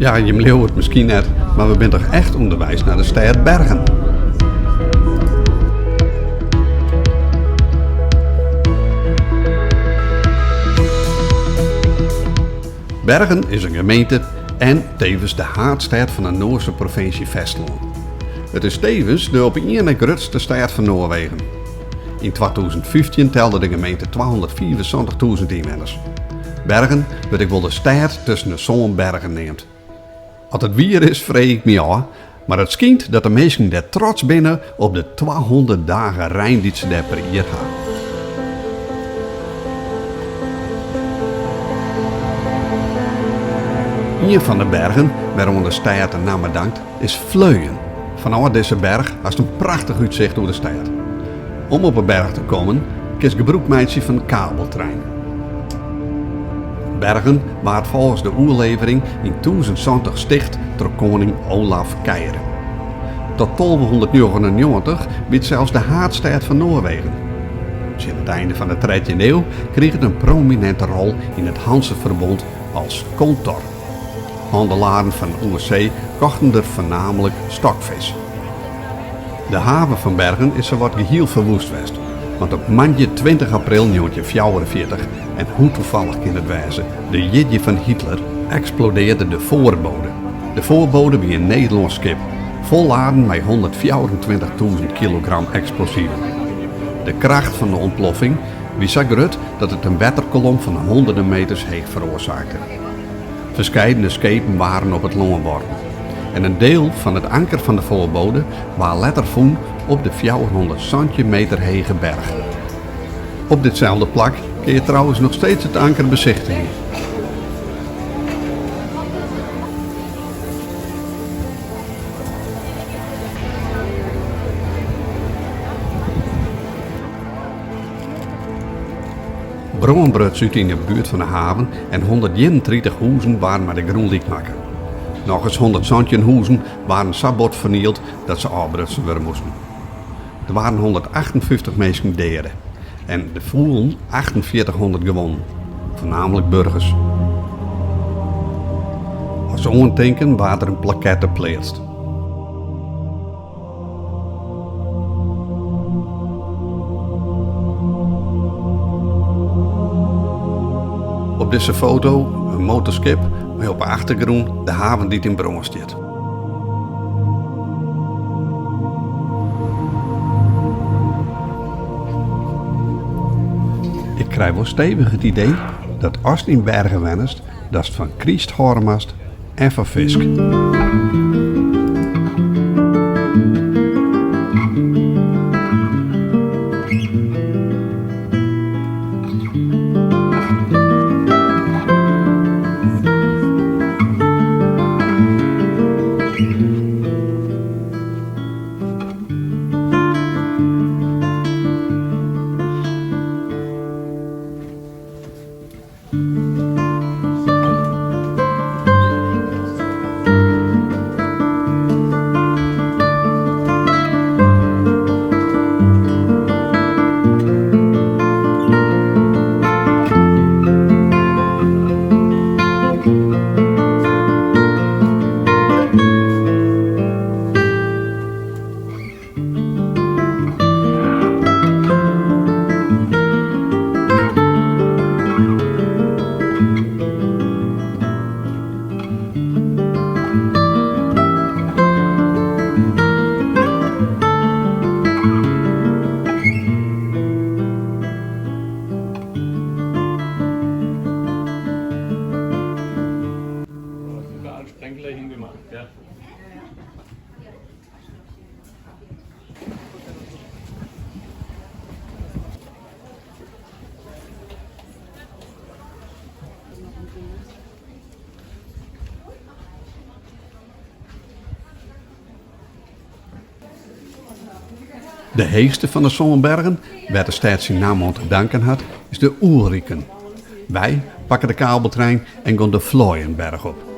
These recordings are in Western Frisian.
Ja, jim leauwe it miskien net, mar we binne toch echt ûnderweis nei de stêd Bergen. Bergen is in gemeente en tevens de haadstêd fan de Noarse provinsje Vestland. It is tevens de op ien nei grutste stêd fan Noarwegen. Yn 2015 telde de gemeente 275.000 ynwenners. Bergen wurdt ek wol de stêd tusken de sân bergen neamd. Oft it wier is, freegje ik my ôf, mar it skynt dat de minsken dêr trots binne op de 200 dagen rein dy't se dêr per jier ha. Ien fan de bergen wêroan de stêd de namme dankt is Fløyen. Fanôf dizze berch hast in prachtich útsicht oer de stêd. Om op 'e berch te kommen kinst gebrûk meitsje fan in kabeltrein. Bergen waard folgens de oerlevering yn 1070 sticht troch koning Olaf Kyrre. Tot 1299 wie it sels de haadstêd fan Noarwegen. Tsjin it einde fan de trettjinde iuw krige it in promininte rol yn it Hanseferbond as kontor. Hannelaren fan oersee kochten der foarnaamlik stokfisk. De haven fan Bergen is sawat gehiel ferwoest west, want op moandei 20 april 1944, en hoe toefallich kin it wêze, de jierdei fan Hitler, eksplodearde de Voorbode. De Voorbode wie in Nederlânsk skip, folladen mei 124.000 kilogram eksplosiven. De kracht fan de ûntploffing wie sa grut dat it in wetterkolom fan hûnderten meters heech feroarsake. Ferskeidene skepen waarden op it lân worpen en in diel fan it anker fan de Voorbode waard letter fûn op de 417 meter hege berch. Op ditselde plak kin je trouwens noch steeds it anker besichtigje. Brân bruts út yn de buert fan de haven en 131 hûzen waarden mei de grûn lyk makke. Nochris 117 hûzen waarden sa bot fernield dat se ôfbrutsen wurde moasten. Der waarden 158 minsken deade en der foelen 4800 gewonnen, foarnaamlik burgers. As oantinken waard der in plakette pleatst. Op dizze foto in motorskip mei op 'e achtergrûn de haven dy't yn brân stiet. Ik krij wol stevich it idee dat ast yn Bergen wennest, datst fan kryst hâlde moatst en fan fisk. De heechste fan de sân bergen, wêr't de stêd syn namme oan te danken hat, is de Ulriken. Wy pakke de kabeltrein en gean de Fløyenberch op.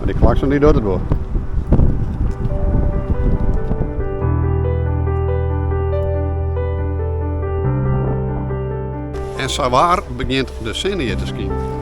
Mar dy klakson dy docht it wol. En sawaar begjint de sinne hjir te skinen.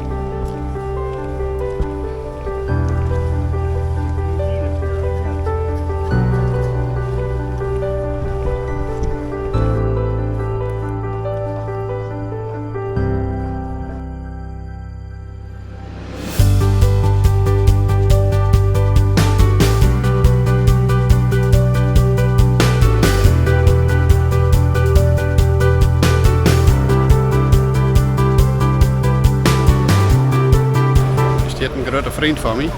Der stiet in grutte freon fan my.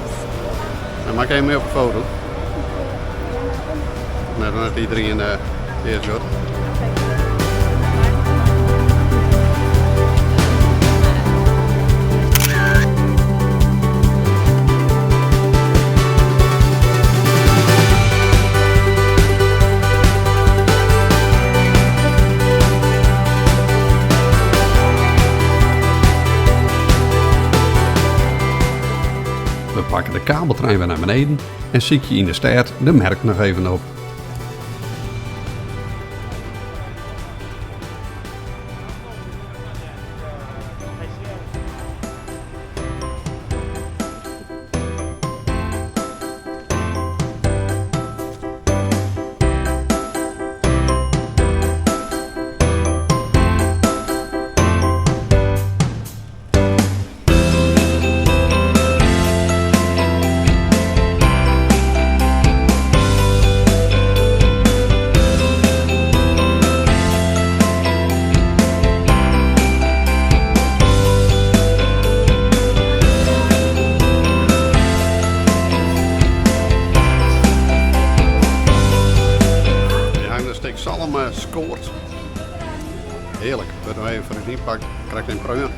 Dan maak ik even mei op de foto. Net dat iedereen earst docht. We pakke de kabeltrein wer nei beneden en sykje yn de stêd de merk noch even op. We ha in stik salm skoard. Hearlik, wurdt noch even foar ús ynpakt, krekt in preun.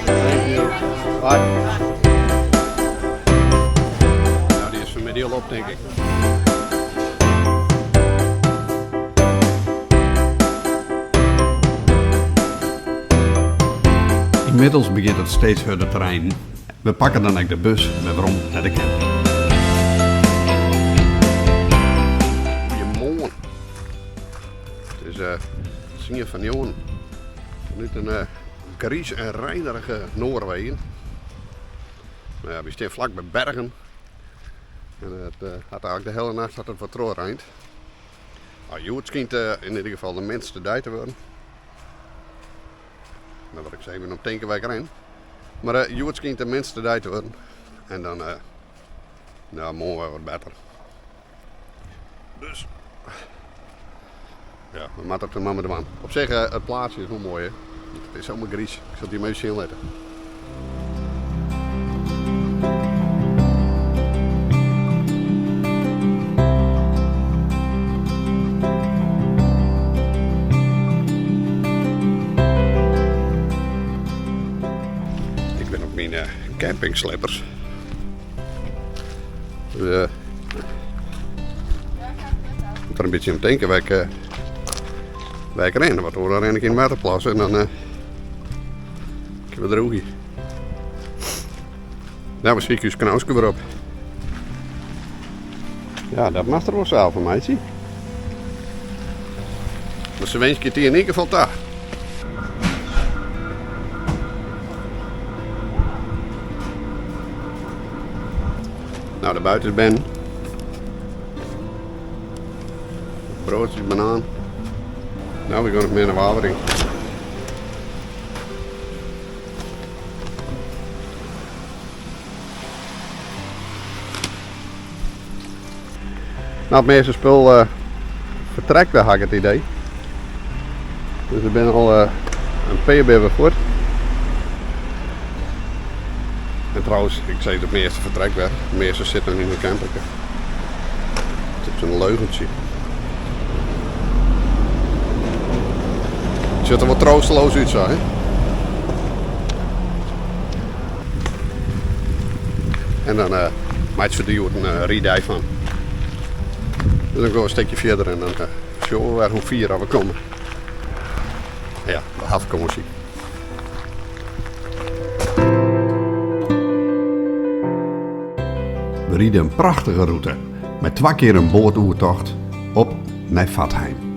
Thank you. Bye. Nou, dy is fanmiddei al op, tink ik. Ynmiddels begjint it steeds hurder te reinen. We pakke dan ek de bus wer werom nei de camping. Goeiemoarn. It is tsien foar njoggenen. Fanút in griis en reinerige Noarwegen. No ja, wy stean flak by Bergen. En it hat eigentlik de hiele nacht hat it wat trochreind. No, hjoed skynt yn ieder gefal de minste dei te wurden. Dan wurd ik ris even om tinke wêr't ik rin. Mar hjoed skynt de minste dei te wurden. En dan, nou, moarn wer wat better. Dus, ja, we moatte it der mar mei dwaan. Op sich, it plaatsje is wol moai, hè. It is hielendal griis. Ik sil it jim even sjen litte. Ik bin op myn campingslippers. Dus, moet der in bytsje om tinke wêr't ik, wêr't ik rin. Want oars rin ik yn de wetterplas en dan Kinne we droegje. Nou, we sykje ús knauske wer op. Ja, dat moatst der wol sels fan meitsje. Mar se winskje it dy yn ieder gefal ta. Nou, de buit is binnen. Broodjes, banaan. Nou, we gaan nog meer naar Wawering. No, it measte spul uh, fertrekt, ha ik it idee. Dus we binne al uh, in pear binne we fuort. En trouwens, ik sei it measte fertrekt wer. De measte sitte noch yn de camper. It is in leugentsje. It sjocht der wol troosteloos út sa, hè? En dan uh, meitsje we der hjoed in uh, riddei fan. Dus dan gean we in stikje fierder en dan uh, sjogge we wer hoe fier we komme. Ja, we ha fakânsje. We ride in prachtige rûte mei twa kear in boatoertocht op nei Vadheim.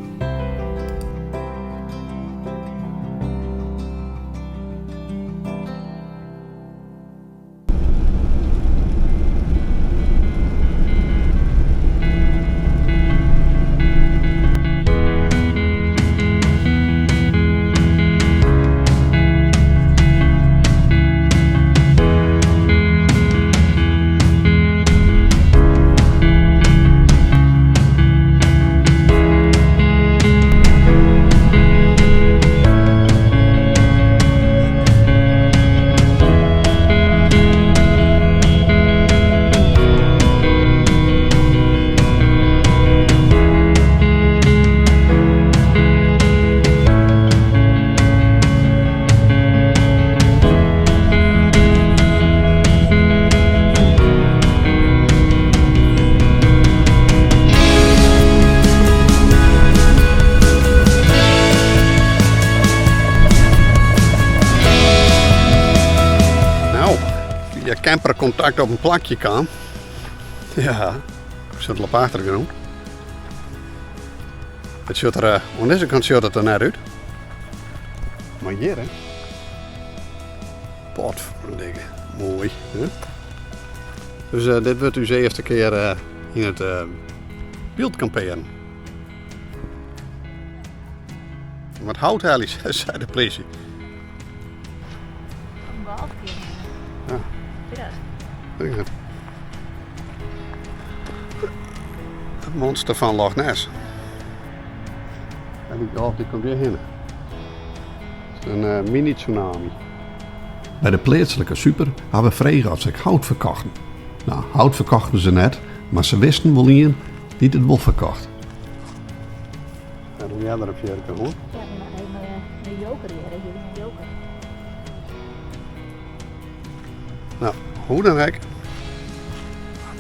Nou, fia camperkontakt op in plakje kaam. Ja, ik sit al op achtergrûn. It sjocht der, oan dizze kant sjocht it der net út. Mar hjir, hè. Potverdikke, moai. Hè? Dus uh, dit wurdt ús earste kear uh, yn it uh, wyld kampearen. Wat hout helje, sei de plysje. Een balkje. Ja. Ja. Het monster van Loch Ness. En die golf die komt hjir hinne. In eh, mini-tsunami. By de pleatslike super ha we frege oft se ek hout ferkochten. No, hout ferkochten se net, mar se wisten wol ien dy't it wol ferkocht. Ja, doe earder in fjurke, hoor. Ja, maar even een joker hier, hier is een joker. No, hoe dan ek.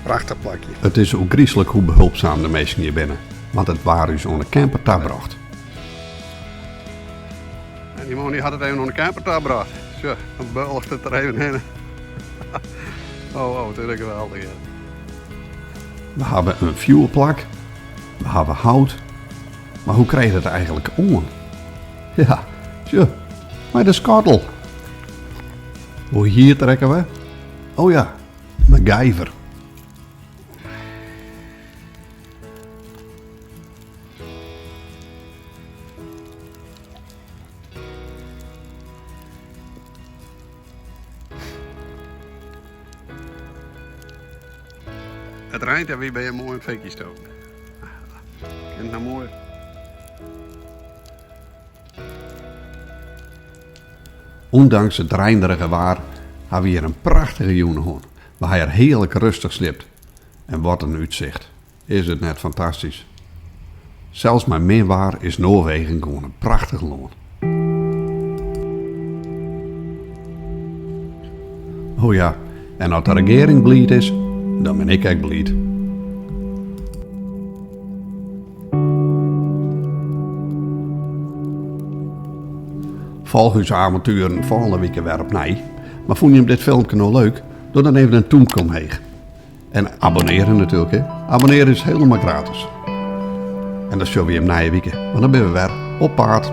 Prachtich plakje. It is ôfgryslik hoe behulpzaam de minsken hjir binne, want it waar ús oan de camper tabrocht. En die man die hat it even oan de camper tabrocht. Sjoch, dan beulcht it der even hinne. Oh, oh, it is geweldich hjir. We hawwe in fjoerplak, we hawwe hout, mar hoe krije je dat eigenlik oan? Ja, sjoch, mei de skottel. Hoe hjit trekke we? Oh ja, MacGyver. It reint en wy binne moai in fikje stoken. Kin it no moai? Ûndanks it reinderige waar ha we hjir in prachtige jûn hân. We ha hjir hearlik rêstich sliept. En wat in útsicht. Is it net fantastysk? Sels mei min waar is Noarwegen gewoan in prachtich lân. O ja, en as de regearing bliid is, dan bin ik ek bliid. Folch ús avontueren folgjende wike wer opnij. Mar fûn jim dit filmke no leuk? Doch dan even in tûmke omheech. En abonnearje natuerlik. Hè? Abonnearje is hielendal gratis. En dan sjogge we jim nije wike, want dan binne we wer op paad.